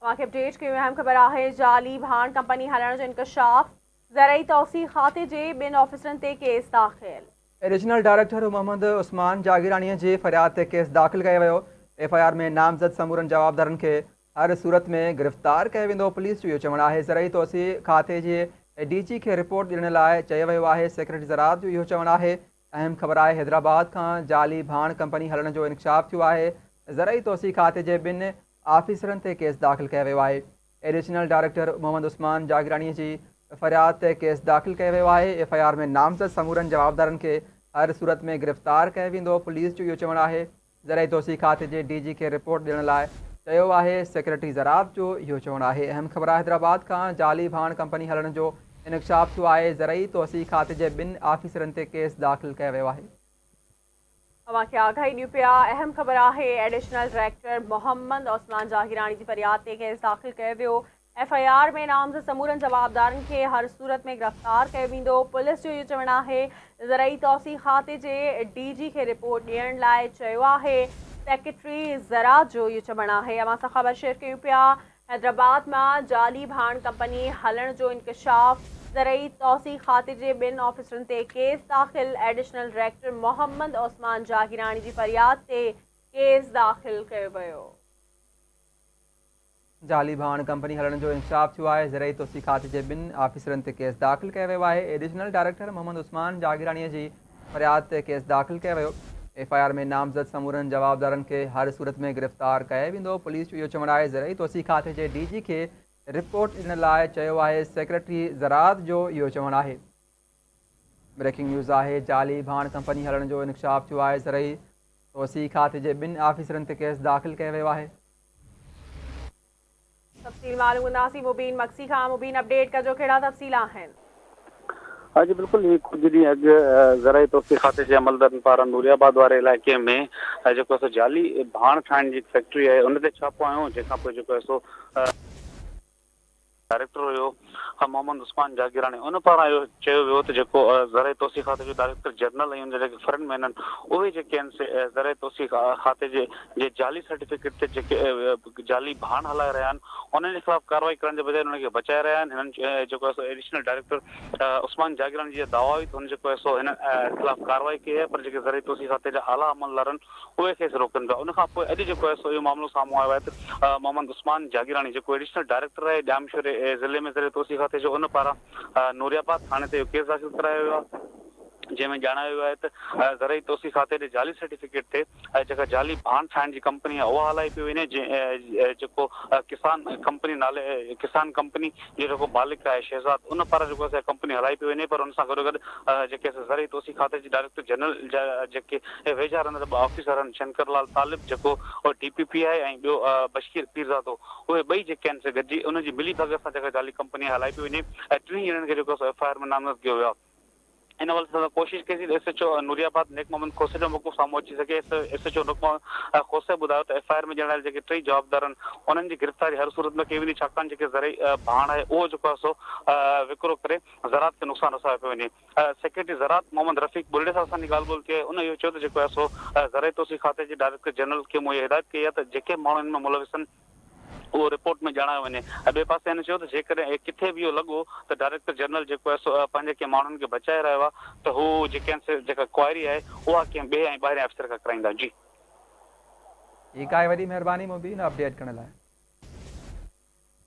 اوهان کي اپڊيٽ ڪيون اهم خبر آهي جعلي ڀاڻ ڪمپني هلڻ جو انڪشاف، زرعي توسيع کاتي جي ٻن آفيسرن تي ڪيس داخل. ايڊيشنل ڊائريڪٽر محمد عثمان جاگيراڻي جي فرياد تي ڪيس داخل ڪيو ويو، ايف I R ۾ نامزد سمورن جوابدارن کي هر صورت ۾ گرفتار ڪيو ويندو، پوليس جو اهو چوڻ آهي زرعي توسيع کاتي جي ڊي جي کي رپورٽ ڏيڻ لاء چيو ويو آهي، سيڪريٽري زراعت جو اهو چوڻ آهي اهم خبر آهي حيدرآباد کان جعلي ڀاڻ ڪمپني هلڻ جو انڪشاف ٿيو آهي، زرعي توسيع کاتي جي ٻن آفيسرن تي ڪيس داخل ڪيو ويو آهي، ايڊيشنل ڊائريڪٽر محمد عثمان جاگيراڻي جي فرياد تي ڪيس داخل ڪيو ويو آهي، ايف I R ۾ نامزد سمورن جوابدارن کي هر صورت ۾ گرفتار ڪيو ويندو، پوليس جو اهو چوڻ آهي زرعي توسيع کاتي جي ڊي جي کي رپورٽ ڏيڻ لاء چيو آهي، سيڪريٽري زراعت جو اهو چوڻ آهي. اهم خبر حيدرآباد کان جعلي ڀاڻ ڪمپني هلڻ جو انڪشاف ٿيو آهي، زرعي توسيع کاتي جي ٻن آفيسرن تي ڪيس داخل ڪيو ويو آهي. اوهان کي آگاهي ڏيون پيا، اهم خبر آهي ايڊيشنل ڊائريڪٽر محمد عثمان جاگيراڻي جي فرياد تي ڪيس داخل ڪيو ويو، ايف I R ۾ نامزد سمورن جوابدارن کي هر صورت ۾ گرفتار ڪيو ويندو، پوليس جو اهو چوڻ آهي زرعي توسيع کاتي جي ڊي جي کي رپورٽ ڏيڻ لاء چيو آهي، سيڪريٽري زراعت جو اهو چوڻ آهي. اوهان سان خبر شيئر ڪيون پيا حيدرآباد مان جعلي ڀاڻ ڪمپني هلڻ جو انڪشاف، زرعي توسيع کاتي جي ٻن آفيسرن تي ڪيس داخل، ايڊيشنل ڊائريڪٽر محمد عثمان جاگيراڻي جي فرياد تي ڪيس داخل ڪيو ويو. جعلي ڀاڻ ڪمپني هلڻ جو انڪشاف ٿيو آهي، زرعي توسيع کاتي جي ٻن آفيسرن تي ڪيس داخل ڪيو ويو آهي، ايڊيشنل ڊائريڪٽر محمد عثمان جاگيراڻي جي فرياد تي ڪيس داخل ڪيو ويو، ايف I R ۾ نامزد سمورن جوابدارن کي هر صورت ۾ گرفتار ڪيو ويندو، پوليس جو اهو چوڻ آهي زرعي توسيع کاتي جي ڊي جي کي رپورٽ ڏيڻ لاء چيو آهي، سيڪريٽري زراعت جو اهو چوڻ آهي. بريڪنگ نيوز آهي جعلي ڀاڻ ڪمپني هلڻ جو انڪشاف ٿيو آهي، زرعي توسيع کاتي جي ٻن آفيسرن تي ڪيس داخل ڪيو ويو آهي. تفصيل معلوم ڪنداسين مبين مگسي کان مبين اپڊيٽ ڪجو ڪهڙا تفصيل آهن. ها جي بلڪل هي ڪجهه ڏينهن اڳ زرعي توسيع کاتي جي عملدارن پاران نوري آباد واري علائقي ۾ جيڪو سو جعلي ڀاڻ ٺاهڻ جي هڪ فيڪٽري آهي ان تي ڇاپو هنيو جنهن کان پوء جيڪو سو ڊائريڪٽر هيو محمد عثمان جاگيراڻي ان پاران اهو چيو ويو ته جيڪو زرعي توسيع کاتي جو ڊائريڪٽر جنرل ۽ ان جا جيڪي فرنٽ مين آهن اهي جيڪي آهن سي زرعي توسيع کاتي جي جي جعلي سرٽيفڪيٽ تي جيڪي جعلي ڀاڻ هلائي رهيا آهن انهن جي خلاف ڪارروائي ڪرڻ جي بجاء انهن کي بچائي رهيا آهن هنن جيڪو آهي سو ايڊيشنل ڊائريڪٽر عثمان جاگيراڻي جي دعويٰ هئي ته هن جيڪو آهي سو هن خلاف ڪارروائي ڪئي آهي پر جيڪي زرعي توسيع کاتي جا اعليٰ عملدار آهن اهي کيس روڪن پيا. ان کان پوء اڄ جيڪو آهي سو اهو معاملو سامهون آيو آهي ته محمد عثمان جاگيراڻي جيڪو ايڊيشنل ڊائريڪٽر آهي ڄامشوري ضلعي ۾ زرعي توسيع کاتي جو ان پاران نوري آباد ٿاڻي تي اهو ڪيس داخل ڪرايو ويو آهي جنهن ۾ ڄاڻايو ويو آهي ته زرعي توسيع کاتي جي جعلي سرٽيفڪيٽ تي جيڪا جعلي ڀاڻ ٺاهڻ جي ڪمپني آهي اها هلائي پئي وڃي جنهن جيڪو ڪسان ڪمپني نالي ڪسان ڪمپني جو جيڪو مالڪ آهي شهزاد ان پاران جيڪو آهي ڪمپني هلائي پئي وڃي پر ان سان گڏوگڏ جيڪي زرعي توسيع کاتي جي ڊائريڪٽر جنرل جا جيڪي ويجها رهندڙ ٻه آفيسر آهن شنڪر لال طالب جيڪو ڊي پي پي آهي ۽ ٻيو بشڪير پيرزادو اهي ٻئي جيڪي آهن سي گڏجي ان جي ملي ڀڳت سان جيڪا جعلي ڪمپني هلائي پئي وڃي ۽ ٽنهي ڄڻن کي جيڪو سو ايف I R ۾ نامزد ڪيو ويو آهي. ان حوالي سان ڪوشش ڪئي سين ته ايس ايڇ او نوري آباد نيڪ محمد کوسي جو موقف سامهون اچي سگهي S H O Nek Muhammad کوسي ٻڌايو ته ايف I R ۾ ڄاڻايل جيڪي ٽئي جوابدار آهن انهن جي گرفتاري هر صورت ۾ ڪئي ويندي ڇاڪاڻ جيڪي زرعي ڀاڻ آهي اهو جيڪو آهي سو وڪرو ڪري زراعت کي نقصان رسايو پيو وڃي. سيڪريٽري زراعت محمد رفيق ٻرڙي سان اسان جي ڳالهه ٻولهه ٿي آهي ان اهو چيو ته جيڪو آهي سو زرعي توسيع کاتي جي ڊائريڪٽر جنرل کي مون اها هدايت ڪئي آهي ته جيڪي به ماڻهو ان ۾ ملوث آهن اهو رپورٽ ۾ ڄاڻايو وڃي ۽ ٻئي پاسي هن چيو ته جيڪڏهن ڪٿي به اهو لڳو ته ڊائريڪٽر جنرل جيڪو آهي سو پنهنجي ڪنهن ماڻهن کي بچائي رهيو آهي ته هو جيڪي آهن سي جيڪا ڪوائري آهي اها ڪنهن ٻئي ۽ ٻاهرين آفيسر کان ڪرائيندا. جي. ٺيڪ آهي وڏي مهرباني مبين اپڊيٽ ڪرڻ لاء.